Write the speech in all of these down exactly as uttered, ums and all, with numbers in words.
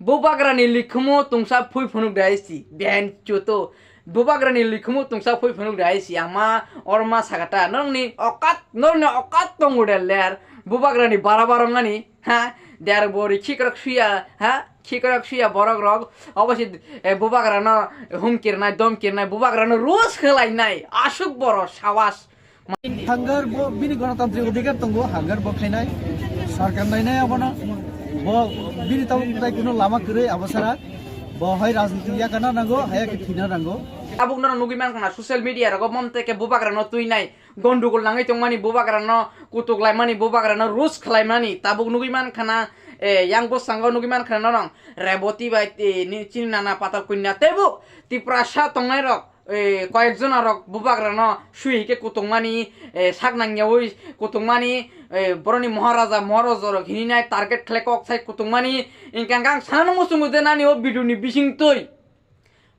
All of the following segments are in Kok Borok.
Bubagrani likhumu tungsa phui phunuk dai si, ben chuto. Bubagrani likhumu tungsa phui phunuk dai si, ama orma sakata. Norokni okat, norokni okat tongo de ler. Bubagrani bara bara ngani, ha? Der bori khikrok suya, ha? Khikrok suya borok rok. Obo si, eh, bubagrano humkirnai, domkirnai, bubagrano rus khwlainai. Asuk boro sawas. Hangar bo bini gonotantrik odhikar tongo, hangar bo khainai, sarkar nainai abono, bo bini tabuk tai kuno lama kwrwi abo sara, bo hai rajniti yakana nango, hai khe thwina nango. Tabuk norok nugwi mankha na social media rogo Mamta ke bubagrano twinai, gondogol nangwi tongmani, bubagrano kutuk laimani, bubagrano rus khlaimani, tabuk nugwi mankha na, eh, yang bwskango nugwi mankha na norok Reboti bai, eh, ni chini nana Patal Kanya teibo Tiprasa tongnai rok. Eh, koyek jona rok bubagrano sui hike kutungmani, eh, sak nangyaui kutungmani, eh, boroni Maharaja, Maharaja rok hininai target khle kok sai kutungmani, ingkang ang sana muchungo de nani o video ni bising twi.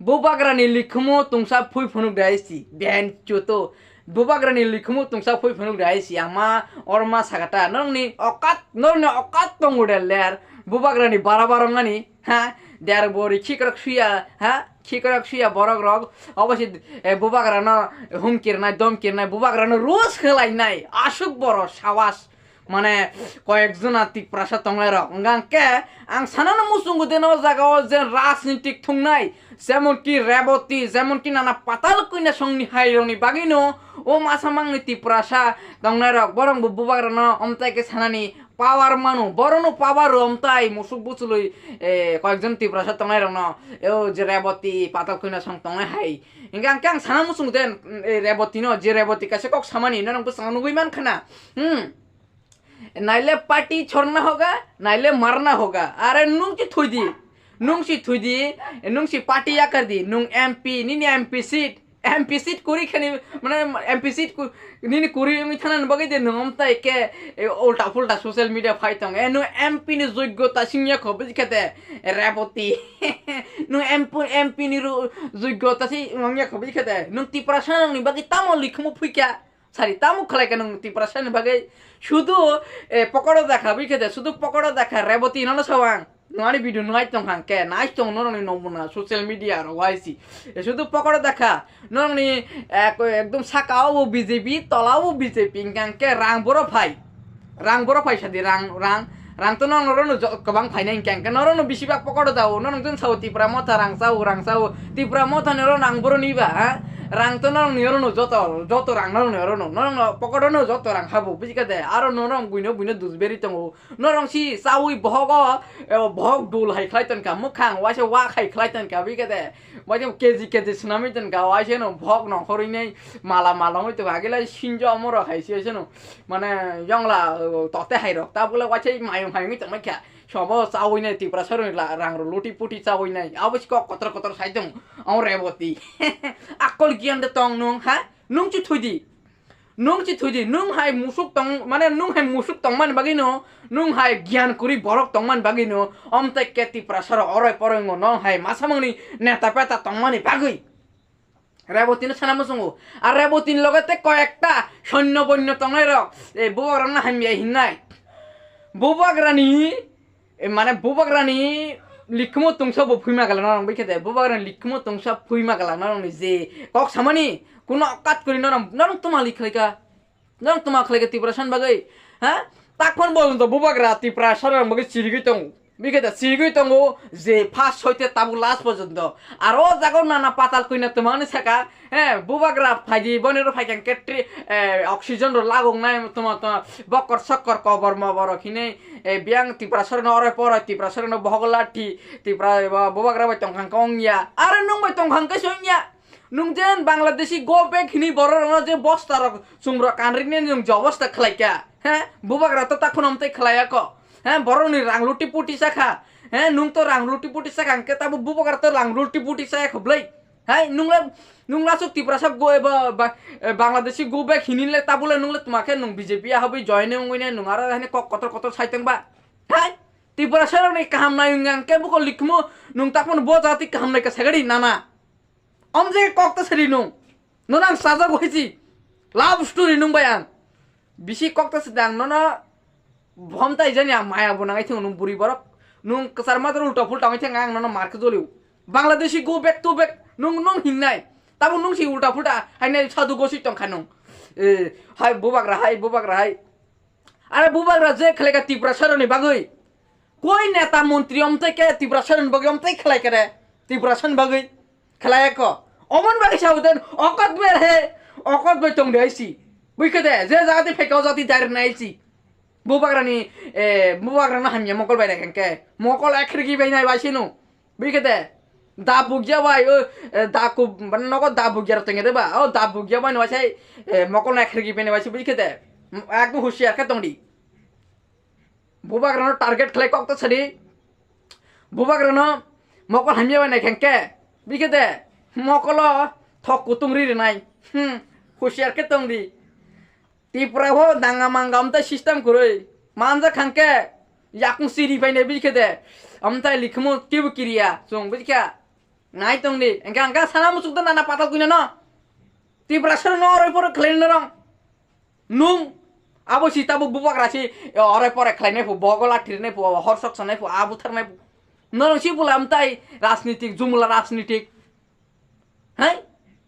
Bubagrani likhumu tungsa phui phunuk dai si, ben chuto. Bubagrani likhumu tungsa phui phunuk dai si, ama orma sakata. Norokni okat, norokni okat tongo de ler. Bubagrani bara bara ngani, ha? Der bori khikrok suya, ha? Khikrok suya borok rok, obo si, eh, bubagrano humkirnai, domkirnai, bubagrano rus khwlainai, asuk boro sawas. Mane, koyek jona Tiprasa tongnai rok. Hwnkha khe, ang sanano muchungo de no jaga o je rajnitik thungnai, jemon ki Reboti, jemon ki nana Patal Kanya songni hai rokni bagwi no, o masa mangni Tiprasa tongnai rok, borok bo bubagrano omtai khe sanani power mano, borokno power rw omtai musuk buchului, eh, koyekjon Tiprasa tongnai rokno, eh, o je Reboti, Patal Kanya song tongnai hai. Hingke ang khe ang sana muchung de, eh, Reboti no, je Reboti kaisa kok samani, norok bwskango nugui mankha na. Hmm. Naile party chorna hoga, naile marna hoga. Are nung si thoi di. Nung si thoi di, nung si party yakar di, nung M P, nini M P seat. M P seat kuri khani, mane M P seat ku-, nini kuri wngwi thanani bagwi de nwng omtai khe, e, ulta pulta social media phai tong. E, nwng M P ni joigyota singya kho, buji khe de, Reboti. Nwng M P, M P ni ru-, joigyota si wngya kho, buji khe de. Nwng Tiprasa nangni bagwi tamo likhumu phuikha? Sari, tamo khlai kha nwng Tiprasa ni bagwi? Sudu, e, pokoro dakha, buji khe de, sudu pokoro dakha, Reboti nono sawang. Nwng ani video nai tong kha khe, nai tong norokni nongmuna social media ro waisi. E, sudu pokoro dakha. Norokni, e, ko-, ekdom saka o bo B J P, tola o bo B J P, hingkha khe rang boro phai. Rang boro phai sadi, rang, rang, rang to norokno jo-, kwbang phainai hingkha khe norokno bisi bak pokoro dao, norok jwn sao Tipra Motha rang sao, rang sao. Tipra Motha ni oro rang boro niba, ha? Rang to norokni orono joto, joto rang norokni orono. Norokno pokoro no joto rang habo, buji kha de. Aro norok buino, buino dusberi tongo. Norong si chawi bohogo, eh, bohok dul hai khlai tonkha, mwkhang waisa wak hai khlai tonkha, bikhe de. Waisa K G K G swnamwi tonkha, waisa no bohok nongkhorwi nei mala mala wngwi tongo, agilai sinjo omorok hai se seno. Mane yongla, eh, tote hai rok, tabukle waisa mayung hai wngwi tongmai kha. Sobo chawi nei Tiprasa rok la-, rang rok luti puti chawi nei. Abo si kok kotor kotor sai tong, amo Reboti. Akol giyan de tong nung, ha? Nung si thudi. Nung si thudi, nung hai musuk tong, mane nung hai musuk tongmani bagwi no, nung hai giyan kwrwi borok tongmani bagwi no, omtai khe Tiprasa rok oroi poroi no, nung hai masa mangni neta peta tongmani bagwi. Reboti no sana muchungo. Ar Reboti ni loge tei koyekta sonno bonno tongnai rok, e, bubagrano hamya hinnai. Bubagrani E, mane bubagrani likhumo tungsa bo phuima gala norok bikhe de, bubagrani likhumo tungsa phuima gala norokni je kok samani, kuno okat kori norok, norok tuma likhlaika, norok tuma khlaika Tiprasa ni bagwi, ha? Takhon bolonto bubagra Tiprasa rok bagwi chirigwi tongo, bikhe de chirigwi tongo je first hoite tabuk last porjonto, aro o jaga o nana patal kwina twmani saka, Eh, bubagra phaidi, boni oro phaikha hwnkhe tri-, eh, oxygen rok lagoknai tuma tuma bokkor sokkor kobor mobor rok hinwi, eh, biyang Tiprasa rokno oroi poroi, Tiprasa rokno bohogo lathi, Tipra, eh, bubagra bai tongkha hwnkhe wngya. Aro nwng bai tongkha hwnkhe se wngya. Nwng jen Bangladeshi go back hinwi borok rokno je bosta rok chwng rok kanriknai nwng je obosta khlaikha. He, bubagra to takhwno amtwi khlaiya kho. He, borok ni rang luti puti sakha. He, nwng to rang luti puti sakha hwnkhe tabuk bubagra to rang luti puti saya kho bwlai. Hai, nung le, nung lasuk Tiprasa go eba ba, eh, Bangladeshi go back hini le tabuk le nung le tuma khe nung B J P ya habwi join wngwi ne nung aro haino kok kotor kotor sai tong ba. Hai, Tiprasa rok ni kaham nai wng ang khe buko likhumo nung takmano bo jati kaham nai ka sagari nana. Om je kok ta sari nung. Nung ang sajak waisi. Love story nung bai ang. Bisi kok ta sida ang nono. Bom tai jani ang maya bo nangai thung nung buri borok. Nung kwchar madar ulta pulta wngwi thangkha ang nono mar khe jolio. Bangladeshi go back to back nung nung hingnai. Tabuk nung si ulta pulta hainai sadhu gosi tongkha nung. Eh, hai bubagra hai, bubagra hai. Are bubagra je khlaika Tiprasaroni bagwi. Koi neta montri omtei khe Tiprasaroni bagwi omtei khlaikha re. Tiprasaroni bagwi. Khlaiya ko. Omon bagwi sao den, okot ber he, okot bai tong de aisi. Buikhe de, je jati pheka o jati dar na aisi. Bubagrani, eh, bubagrano hamya mokol bai rek ke. Mokol ekhrigi bai nai bai sinu. Buikhe de. Da bugya bai, o, eh, da ku, nogo da bugya rotenge de ba. O da bugya bai no bai sai, eh, mokol na ekhrigi bai nai bai si buikhe de. Ekdom husiar khe tong di. Bubagrano target khlai kok ta sadi. Bubagrano mokol hamya bai nai khengke. Bikhe de mokolo thok kutung ri rinai. Hmm. Husiar khe tong di. Tripura ho danga manga amtai system kwrwi. Manja khangke yakung siri bai nai bikhe de. Amtai likhumu kibu kiriya. Chung bikha. Nai tong di. Engka engka sana muchuk da nana patal kuina no. Tripura sero no roi poro khlai no rong. Nung abo si tabuk bubagra si, ore pore khlainai phu, bogol athirnai phu, hor sok sanai phu, abu tharnai phu. Norong si bula amtai rajnitik, jumula rajnitik. Hai?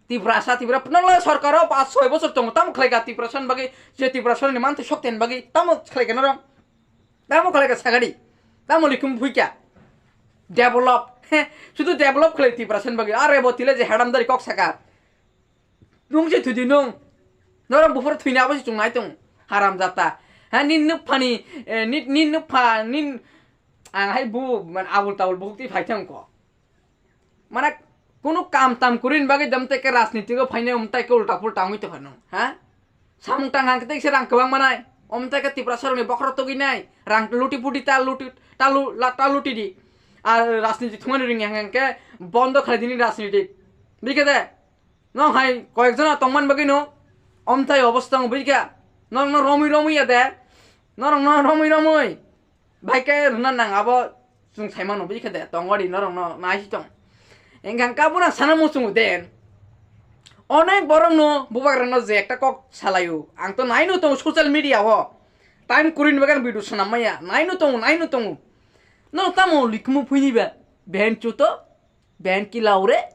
Tiprasa, Tipra, nang lai sorkar o pas soi bosor tongo, tamo khlaika Tiprasa ni bagwi, je Tiprasa ni manthai sok ten bagwi, tamo khlaika norong. Tamo khlaika sagadi. Tamo likum phuika. Develop. He, sudu develop khlai Tiprasa ni bagwi. Are bo tile je hadam dari kok saka. Nung se thudi nung. Norok buphuru thwina abo se chung nai tong. Haram jata. Ha, nin nuk phani, eh, nin, nin nuk pha, nin ang hai bu, man abul tabul buhuk ti phai thang ko. Mana kunu kam tam kurin bagwi dam te ke rajniti go phaine um tai ke ulta pulta ungwi tongkha nung. Ha? Samung tang hang kete se rang kwbang manai. Om tai ke Tiprasa rokni bokhorok togwi nai. Rang luti puti ta luti, ta lu, la, ta luti di. Ar rajniti thumani ring hang ke bondo khlai dini rajniti. Bikhe de. Nong hai koyekjona tongman bagwino omtai obostha wng bwikha. Norokno romwi romwi ya de. Norokno romwi romwi. Bai khe rwna nang abo chwng saimano bwikha de. Tongwadi norokno naisi tong. Engkha khe abono sana muchungo de. Onek borokno bubagrano je ekta kok salaio. Ang to naino tongo social media o. Time kwrwini bagwi ang video swnam maya. Naino tongo, naino tongo. Norok tamo likhumu phwini ba? Behen chuto. Band ki laure?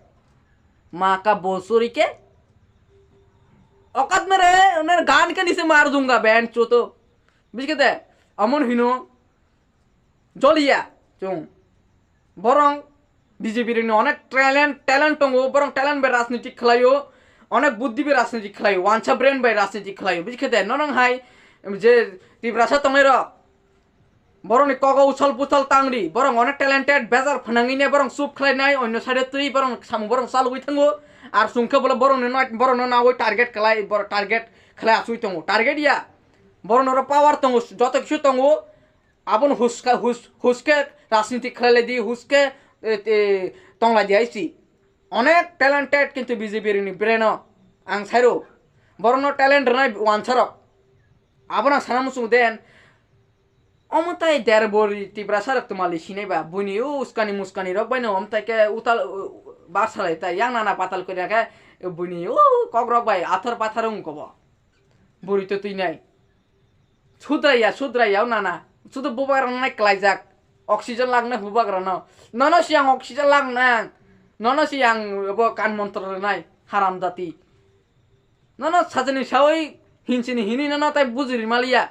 Maa ka bosori ke? Okat mere, mere gaan ke nise maar dunga band chuto. Bujhke de? Amon hino. Joliya. Chung. Borong B J P rini onek talent, talent tongo. Borong talent bai rajniti khlaio. Onek buddhi bai rajniti khlaio. Wansa brain bai rajniti khlaio. Bujhke de? Norong hai je Tiprasa tongnai rok. Borokni kogo uthal puthal tangri, borok onek talented, bejar phnangwi ne borok chup khlainai, onno side twi borok samung borok chalogwi thango, ar chwngkhe bole borokni noi, borokno nawi target khlai, borok target khlai achugwi tongo, target ya, borokno oro power tongo, joto kisu tongo, abono huska, hus-, huske rajniti khlai lai di, huske, e, e, tong lai di hai si. Onek talented kintu B J P ni brain o ang sairo. Borokno talent rwnai wansarok. Abono ang sana muchungo den. Omo tai derbori Tiprasa rok twmali sinai ba. Buini o uskani muskani rok bai no omo tai khe utal, u-, u-, bar salai tai yang nana patal kori khe buini o kok rok bai athar pathar wng kobo. Buri to twi nai. Sudraiya, sudraiya, o nana. Sudu bubagrano nai klaijak. Oxygen lakna bubagrano. Nono si ang oxygen lakna. Nono si ang bo kan montro rwnai. Haram jati. Nono sajani sawi hinsini hini nono tai bujiri maliya.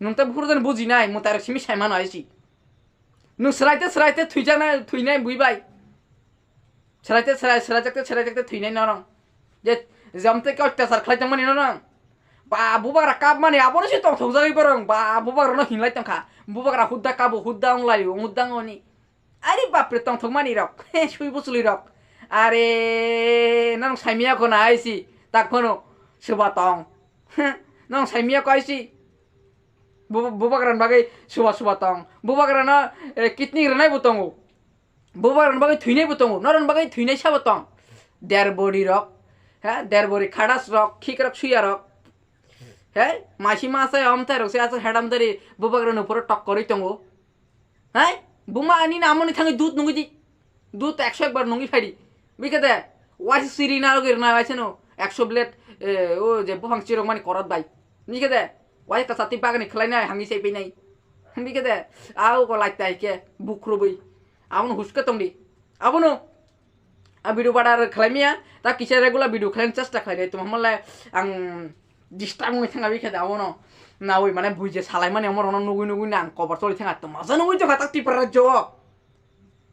Nung tai buphuru jani bujinai, mutai rok simi saimano aisi. Nung sraite sraite thwijaknai, thwinai bui bai. Sraite srai, sraijakte sraijakte thwinai norong. Je, je amtwi khe otyachar khlai tongmani norong. Ba, bubagra kapmani, abono se tongthokjagwi borong. Ba, bubagrano hinlai tongkha. Bubagra hudda kabo, hudda wnglaio, hudda wngoni. Ari bapre, tongthokmani rok. He, sui buchuli rok. Are, norong saimia kono aisi. Tak kono, suba tong. He, norong saimia ko aisi. Bu-, bubagrani bagwi suba suba tong. Bubagrano, eh, kidney rwnai bo tongo. Bubagrani bagwi thwinai bo tongo, norokni bagwi thwinai sabo tong. Derbori rok, ha, derbori khadas rok, khik rok, suya rok. He, masi masa amtai rok se aswk hedam dari bubagrani uporo tok korwi tongo. Hai, buma ani na amoni thangwi dud nungwi di. Dud ekso ekbar nungwi phai di. Bikhe de, waisa siri na rogwi rwna waisa no ekso blade, eh, o je buphang chirok mani korot bai. Bikhe de, waisa kwchati bagani khlainai hangwi sai painai. Bikhe de, au ko lai tai khe bukrubwi. Abono huske tongdi. Abono a video bada khlai miya, ta kisa regular video khlaina chesta khlai de. Tuma hamle ang disturb wngwi thanga bikhe de abono. Nawi mane buije salai mani omo rono nugwi nugwi nang kobar choli thanga tuma. Jano ui jokha ta Tripura rajyo.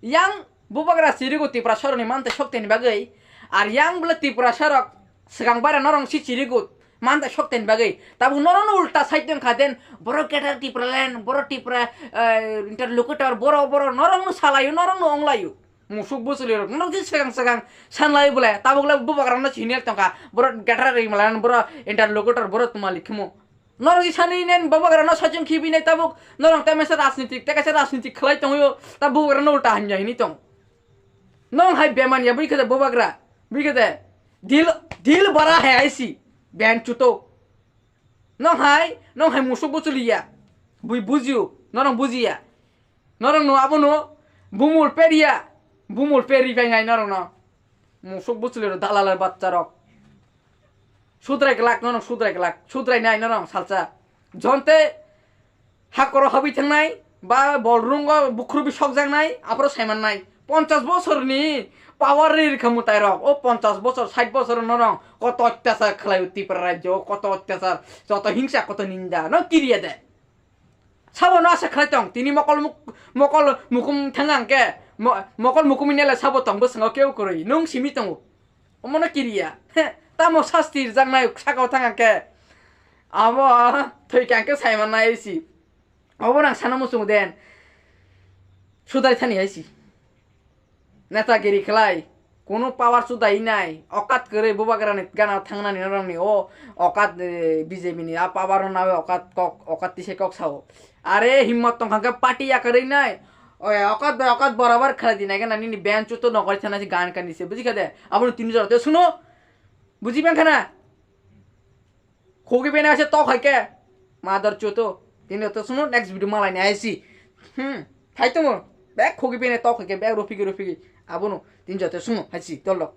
Yang bubagra chirigo Tiprasarokni mantei sokteni bagwi, ar yang bwle Tiprasarok swkang baira norong si chirigo mantei sokteni bagwi. Tabuk norokno ulta side wngkha den, borok greater Tipraland, borok Tripura, eh, interlocutor, borok, borok norokno salaio, norokno wnglaio. Musuk buchulirok, norok je swkang swkang sanlaio bwle, tabuk le bubagrano sini tongkha, borok greater Tipraland, borok interlocutor, borok tuma likhimo. Norok isani nen bubagrano sachung khibi nai tabuk. Norok ta mesa rajnitik, ta kaisa rajnitik khlai tongwi o, ta bubagrano ulta hamya hini tong. Nong hai bemani ya bui khede bubagra, bui khede dil, dil bara hai aisi, ben chuto. Nong hai, nong hai musuk buchuliya, bui bujiu, norok bujiya. Norok no abono bumul periya, bumul peri pai nai norok no. Musuk buchulirok, dalalar bachcharok. Sudrai glak, norok sudrai glak. Sudrai nai norok salsa. Jonte hakoro habwi thangnai, ba bolrungo bukhrubi sokjaknai, aphoro saimannai. Ponchas bosorni power ri rikha mwtairok. O ponchas bosor, sait bosor norok koto otyachar khlaio Tripura rajyo, koto otyachar, joto hingsa, koto ninda. No kiriya de. Sabo no asa khlai tong, tini mokol muk-, mokol mukum thang ang khe, mo-, mokol mukum inele sabo tong bwskango keu kwrwi, nung simi tongo. Omono kiriya, he, tamo sasti rijak nai saka o thang ang khe, abo thoi khe ang khe sai man nai si. Obo nang sana muchung den, sudai thani hai si. Netagiri khlai, kunu power chudai nai, okat kwrwi bubagrani gana thangnani norokni o okat, eh, B J P ni a power no nawi okat kok, okat tise kok sao. Are himmat tongkha khe party yakarwi nai, oe okat bai okat borobar khlai di nai gana nini ben chuto nokori thana se gan kani se, buji kha de? Abono tini jora te suno, buji bang khana? Khogi bene ase tok hai khe. Mother chuto. Tini to suno next video malai ni aisi. Hmm. Hai tongo. Bek khogi bene tok hai khe bek rofigi rofigi. Abono tini joto suno hai si tolok.